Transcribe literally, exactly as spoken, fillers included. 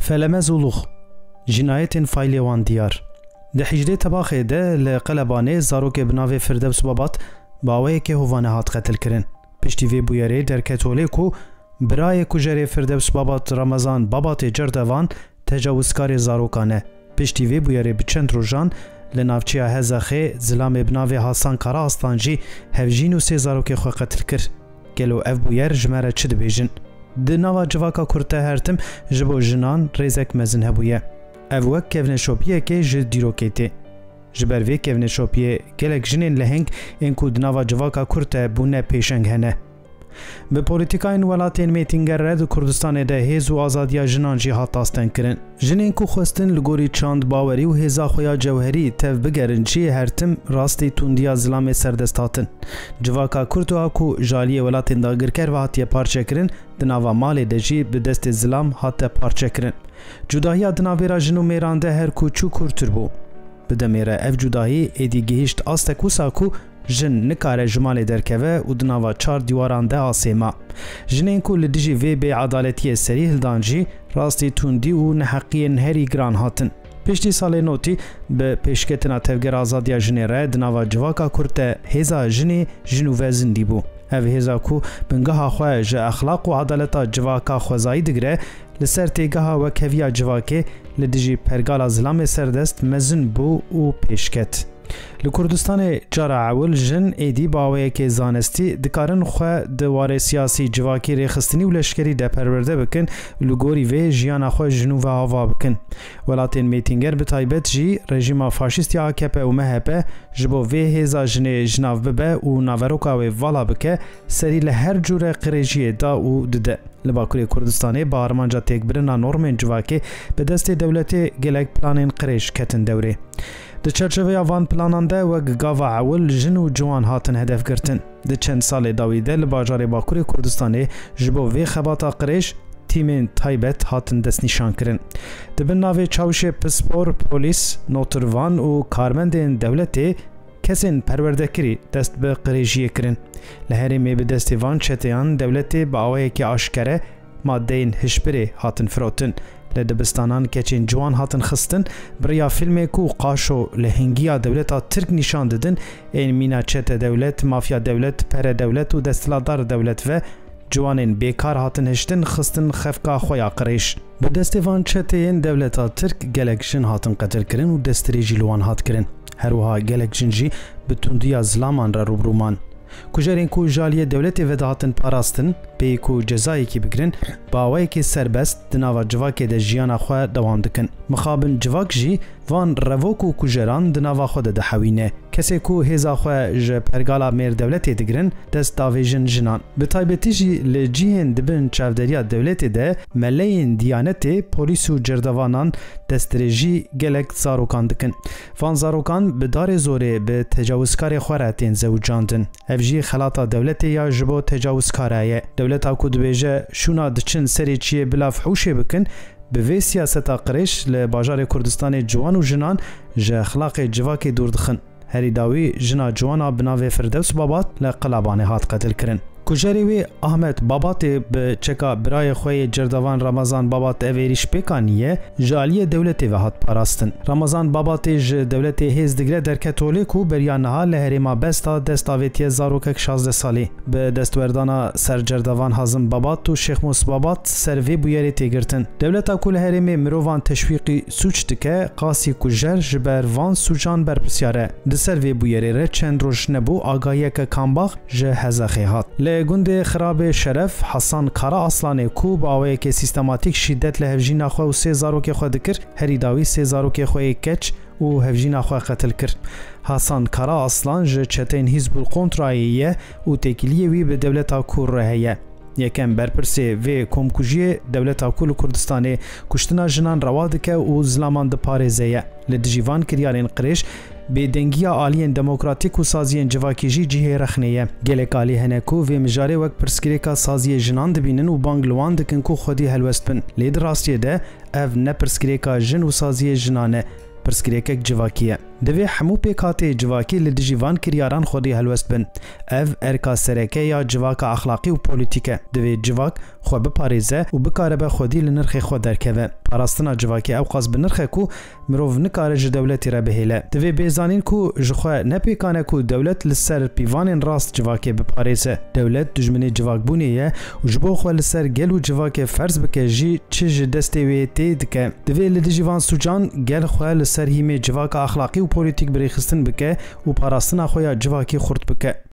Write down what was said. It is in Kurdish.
Felemez û Lûx, cînayetên faîlê wan diyar. Di hejdê Tebaxê de li Qelebanê zarokê bi navê Firdewsî Babat bi awayekê hovane hat qetilkirin. Piştî vê bûyerê derket holê ku birayê kujerê Firdewsî Babat Ramazan Babatê Cerdevan tecawizkarê zarokan e. Piştî vê bûyerê bi çend rojan li navçeya Hezaxê zilamê bi navê Hasan Karaaslan jî hevjîn û sê zarokê xwe qetil kir. Gelo ev bûyer ji me re çi dibêjin? Di nava civaka Kurd de her tim ji bo jinan rêzek mezin hebûye. Ev wek kevneşopiyekê ji dîrokê tê. Ji ber vê kevneşopiyê gelek jinên leheng ên ku di nava civaka Kurd de bûne pêşeng hene. Bi polîtîkayên welatên mêtînger re di Kurdistanê de hêz û azadiya jinan jî hat astengkirin. Jinên ku xwestin li gorî çand, bawerî û hêza xwe ya cewherî tev bigerin jî her tim rastî tundiya zilamê serdest hatin. Civaka Kurd wiha ku ji aliyê welatên dagirker ve hatiye parçekirin, di nava malê de jî bi destê zilam hate parçekirin. Cudahiya di navbêra jin û mêran de her ku çû kûrtir bû. Bi demê re ev cudahî êdî gihîşt astek wisa ku jin nikare ji malê derkeve û di nava çar dîwaran de asê ma. Jinên ku li dijî vê bêedaletiyê serî hildan jî rastî tundî û neheqiyên herî giran hatin. Piştî salê notî bi pêşketina Tevgera Azadiya Jinê re di nava civaka Kurd de hêza jinê jin û ve zindî bû. Ev hêza ku bingeha xwe ji exlaq û edaleta civaka xwezayî digire, li ser têgeha wekheviya civakê li dijî pergala zilamê serdest mezin bû û pêşket. Li Kurdistanê cara ewil jin êdî bi awayekê zanistî dikarin xwe di warê siyasî, civakî, rêxistinî û leşkerî de perwerde bikin û li gorî vê jiyana xwe ji nû ve ava bikin. Welatên mêtînger, bi taybet jî rejîma faşîst ya A K P û M H P, ji bo vê hêza jinê ji nav bibe û naveroka wê vala bike, serî li her cûre qirêjiyê da û dide. Li Bakurê Kurdistanê bi armanca têkbirina normên civakê bi destê dewletê gelek planên qirêj ketin dewrê. Di çerçeveya van planan de wek gava ewil jin û ciwan hatin hedef girtin. Di çend salê dawî de li bajarê Bakurê Kurdistanê ji bo vê xebata qirêj tîmên taybet hatin destnîşankirin. Di bin navê çawişê pispor, polîs, notirvan û karmendên dewletê kesên perwerdekirî dest bi qirêjiyê kirin. Li herêmê bi destê van çeteyan dewletê bi awayekî aşkere madeyên hişbirê hatin firotin. Li dibistanan keçên ciwan hatin xistin, bi riya fîlmê ku qaşo lehingiya dewleta Tirk nîşan didin, ên mîna çete dewlet, mafya dewlet, pere dewlet û desthilatdar dewlet ve ciwanên bêkar hatin hiştin, xistin xefka xwe ya qirêj. Bi destê van çeteyên dewleta Tirk gelek jin hatin qetilkirin û destdirêjî li wan hat kirin. Her wiha gelek jin jî bi tundiya zilaman re rûbirû man. Kujerên ku ji aliyê dewletê ve dihatin parastin, bêyî ku cezayekî bigirin, bi awayekî serbest di nava civakê de jiyana xwe dewam dikin. Mixabin civak jî van revok û kujeran di nava xwe de dihewîne. Kesê ku hêza xwe ji pergala mêr dewletê digirin, dest davêjin jinan. Bi taybetî jî li cihên di bin çavderiya dewletê de meleyên diyanetê, polîs û cerdevanan destdirêjî gelek zarokan dikin. Van zarokan bi darê zorê bi tecawizkarê xwe re tên zewicandin. Ev jî xelata dewletê ya ji bo tecawizkara ye. Dewleta ku dibêje şûna diçin serê çiyê bila fihûşê bikin, bi vê siyaseta qirêj li bajarê Kurdistanê ciwan û jinan ji exlaqê civakê dûr dixin. Herî dawî jina ciwana bi navê Firdewsî Babat li Qelabanê hat qetilkirin. Kujerê wê Ahmet Babatê bi çeka birayê xwe yê cerdevan Ramazan Babat ev êrîş pêk aniye, ji aliyê dewletê ve hat parastin. Ramazan Babatê ji dewletê hêz digire derket holê ku beriya niha li herêma Besta dest avêtiye zarokek şazdeh salî. Bi destwerdana ser cerdevan Hazim Babat û Şêxmûs Babat ser vê bûyerê tê girtin. Dewleta ku li herêmê mirovan teşwîqî sûc dike, qasî kujer ji ber van sûcan berpirsiyar e. Di ser vê bûyerê re çend roj nebû agahiyeke kambax ji Hezaxê hat. Li gundê Xirabê Şeref, Hasan Karaaslanê ku bi awayekê sîstematîk şîdet li hevjîna xwe û sê zarokê xwe dikir, herî dawî sê zarokê xwe yê keç û hevjîna xwe qetil kir. Hasan Karaaslan ji çeteyên Hîzbul Kontrayê ye û têkiliyê wî bi dewleta Kur re heye. Yekem berpirsê vê komkujiyê dewleta ku li Kurdistanê kuştina jinan rewa dike û zilaman diparêze ye. Li dijî van kiryarên qirêj, bêdengiya aliyên demokratîk û saziyên civakî jî cihê rexnê ye. Gelek alî hene ku vê mijarê wek pirsgirêka saziyê jinan dibînin û bang li wan dikin ku xwedî helwest bin. Lê di rastiyê de ev ne pirsgirêka jin û saziyê jinan e. pirsgirêkek civakî ye. Divê hemû pêkhateyê civakî li dijî van kiryaran xwedî helwest bin. Ev erka sereke ya civaka exlaqî û polîtîk e. Divê civak xwe biparêze û bikaribe xwedî li nirxê xwe derkeve. Parastina civakê ewqas bi nirx e ku mirov nikare ji dewletî re bihêle. Divê bê zanîn ku ji xwe ne pêkan e ku dewlet li ser pîvanên rast civakê biparêze. Dewlet dijminê civakbûnê ye û ji bo xwe li ser gel û civakê ferz bike jî çi ji destê wê tê dike. Divê li dijî van sûcan gel xwe li ser hîmê civaka exlaqî û polîtîk birêxistin bike û parastina xwe ya civakî xurt bike.